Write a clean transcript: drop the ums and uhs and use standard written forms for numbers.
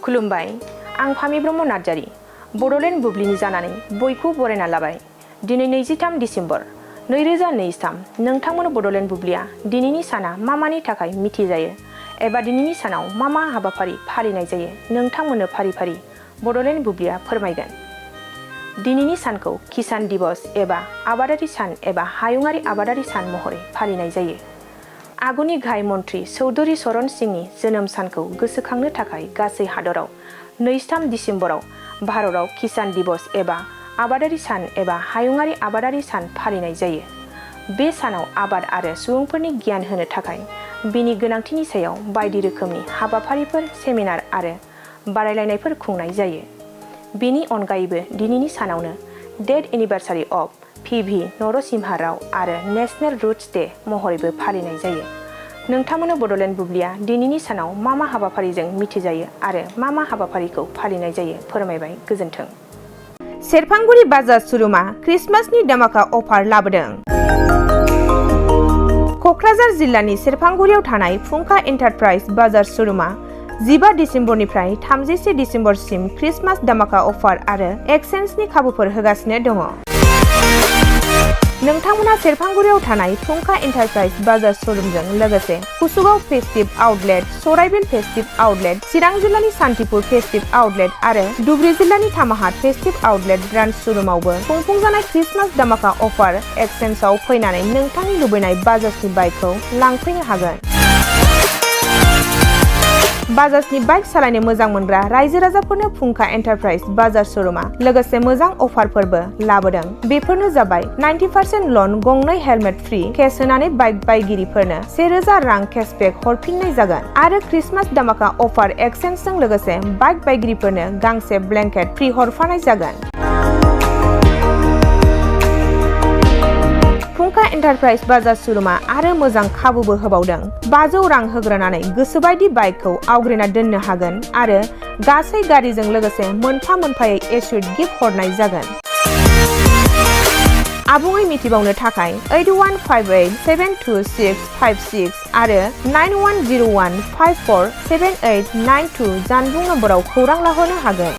खुलुमबाय आं फामि ब्रह्म नार्जारी बड'लेण्ड बुब्लिनि जानानै बयखौ बरायना लाबाय। दिनै 23 डिसेम्बर 2023 नोंथांमोन बड'लेण्ड बुब्लिया दिनैनि साना मानि थाखाय मिथिजायो एबा दिनैनि सानाव मा हाबाफारि फालिनाय जायो नोंथांमोननो फारि फारि बड'लेण्ड बुब्लिया फोरमायगोन। दिनैनि सानखौ किसान दिवस एबा आबादारि सान एबा हायुङारि आबादारि सान महरै फालिनाय जायो। आगुनि गाहाय मन्थ्रि चौधुरी चरण सिंहनि जोनोम सानखौ गोसोखांनो थाखाय गासै हादराव 23 डिसेम्बराव भारताव किसान दिवस एबा आबादारि सान एबा हायुङारि आबादारि सान फालिनाय जायो। बे सानाव आबाद आरो सुबुंफोरनि गियान होनो थाखाय बिनि गोनांथिनि सायाव बायदि रोखोमनि हाबाफारिफोर सेमिनार आरो बादायलायनायफोर खुंनाय जायो। बेनि अनगायैबो दिनैनि सानावनो death anniversary of P V. Narasimha Rao आरो नेशनेल रुट्स डे महरैबो फालिनाय जायो। नोंथांमोननो बड'लेण्ड बुब्लिया दिनैनि सानाव मा हाबाफारिजों मिथिजायो आरो मा हाबाफारिखौ फालिनाय जायो फोरमायबाय। गोजोन्थों। सेरफांगुरि बाजार श'रुमआ क्रिसमासनि दामाका अफार लाबोदों। क'क्राझार जिल्लानि सेरफांगुरियाव थानाय फुंखा एन्टारप्राइज बाजार श'रुमआ 15 डिसेम्बरनिफ्राय 31 डिसेम्बरसिम क्रिसमास दामाका अफार आरो एक्सचेन्जनि खाबुफोर होगासिनो दङ। नोंथांमोना सेरफांगुरियाव थानाय फुंखा एन्टारप्राइज बाजार श'रुमजों लोगोसे कुसुगाव फेस्टिभ आउटलेट, सराइबिल फेस्टिभ आउटलेट, चिरां जिल्लानि सान्तिपुर फेस्टिभ आउटलेट आरो धुबुरी जिल्लानि थामाहाट फेस्टिभ आउटलेट ब्रान्च श'रुमावबो खुंफुंजानाय क्रिसमास दामाका अफार एक्सचेन्जआव फैनानै नोंथांनि लुबैनाय बाजाजनि बाइकखौ लांफैनो हागोन। बाजाजनि बाइक सालायनो मोजां मोनग्रा रायजो राजाफोरनो फुंखा एन्टारप्राइज बाजार श'रुमआ लोगोसे मोजां अफारफोरबो लाबोदों। बेफोरनो जाबाय 90% लन, गंनै हेलमेट फ्रि, केस होनानै बाइक बायगिरिफोरनो 1000 रां केसबेक हरफिननाय जागोन आरो क्रिसमास दामाका अफार एक्सचेन्जजों लोगोसे बाइक बायगिरिफोरनो गांसे ब्लेंकेट फ्रि हरफानाय जागोन। फुंखा एन्टारप्राइज बाजार श'रुमआ आरो मोजां खाबुबो होबावदों। 500 रां होग्रोनानै गोसोबायदि बाइकखौ आवग्रिना दोननो हागोन आरो गासै गारिजों लोगोसे मोनफायै एसुइट गिफ्ट हरनाय जागोन। आबुङै मिथिबावनो थाखाय 8158725656 आरो 9101547892 जानबुं नम्बराव खौरां लाहरनो हागोन।